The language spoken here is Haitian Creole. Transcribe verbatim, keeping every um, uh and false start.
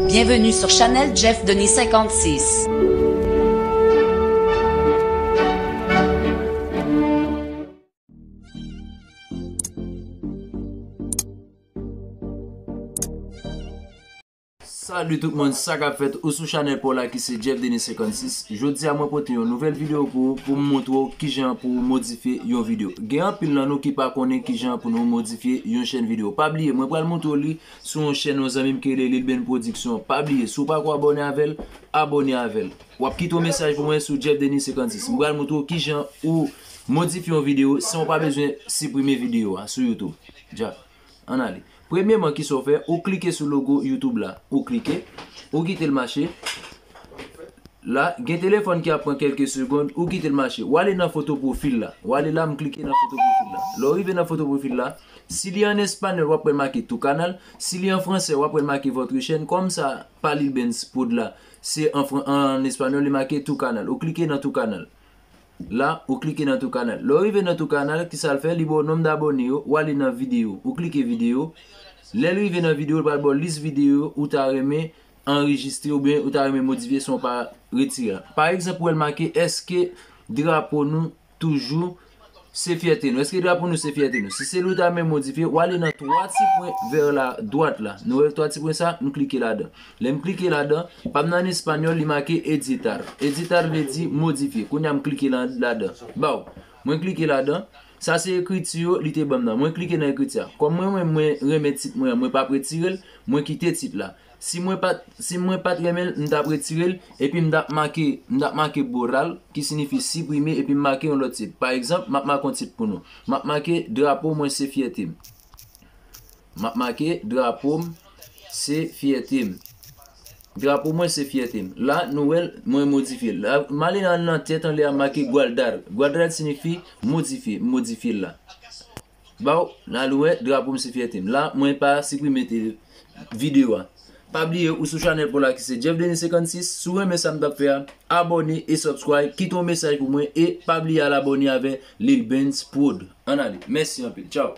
Bienvenue sur Chanel Jeff Denis cinquante-six. Salut tout moun, sa k ap fèt? Ou sou chanèl pa w la ki se Jeff Denis cinquante-six. Jodi a mwen pote yon nouvèl videyo pou ou, pou m montre w kijan pou w modifye yon videyo. Gen anpil nan nou ki pa konnen kijan pou nou modifye yon chèn videyo. Pa bliye, mwen pral montre w li sou yon chèn yon zanmi m ki rele Lil Ben Production. Pa bliye, si w pako abòne avè l, abòne avè l. W ap kite yon mesaj pou mwen sou Jeff Denis cinquante-six. Mwen pral montre w kijan ou modifye yon videyo san w pa bezwen siprime videyo a sou YouTube. Dja. Ann ale. Premyeman, kisa w fè? Ou klike sou logo YouTube la. Ou klike. Ou kite l mache. La, gen telefòn ki ap pran kèlke segonn, ou kite l mache. W ale nan foto pwofil la. W ale la, m klike nan foto pwofil la. Lè w rive nan foto pwofil la, si li an espanyòl, w ap wè l make Tu canal. Si li an fransè, w ap wè l make Votre chaîne. Kòm sa pa Lil Benz Prod la, se an fran-, an espanyòl, li make Tu canal. Ou klike nan Tu canal. La, ou klike nan Tu canal. Lè w rive nan Tu canal, kisa l fè? Li ba w nonb dabòne yo, w ale nan videyo. Ou klike videyo. Lè l rive nan videyo, l pral ba w lis videyo ou ta renmen anrejistre oubyen ou ta renmen modifye san w pa retire. Pa egzanp, ou wè l make èske drapo nou toujou se fyète nou? Èske drapo nou se fyète nou? Si se li w ta renmen modifye, w ale nan twa ti pwen vè la dwat la. Nou wè twa ti pwen sa, m klike ladan. Lè m klike ladan, pa m nan espanyòl, li make editar. Editar vle di modifye. Kounye a m klike la, ladan. Baw, mwen klike ladan. Sa se ekriti yo, li te ban m nan. Mwen klike nan ekriti a. Kòm mwen, mwen, mwen renmen tit mwen an, mwen p ap retire l, mwen kite tit la. Si mwen pa t, si mwen pa t renmen l, m t ap retire l, epi m t ap make, m t ap make borrar, ki siyifi siprime, epi m make yon lòt tit. Pa egzanp, m ap make yon tit pou nou. M ap make drapo mwen se fyète m. M ap make drapo m se fyète m. Drapo mwen se fyète m. La, nou wè l, mwen modifye l. La, m ale nan, nan tèt anlè a make guardar. Guardar siyifi modifye, m modifye l la. Baw, la nou wè, drapo m se fyète m. La, mwen pa siprime te videyo a. Pa bliye, ou sou chanèl pa w la ki se Jeff Denis cinquante-six. Si w renmen sa m t ap fè a, abòne e subscribe. Kite yon mesaj pou mwen e pa bliye al abòne avè Lil Benz Prod. Ann ale. Mèsi anpil. Tchaw.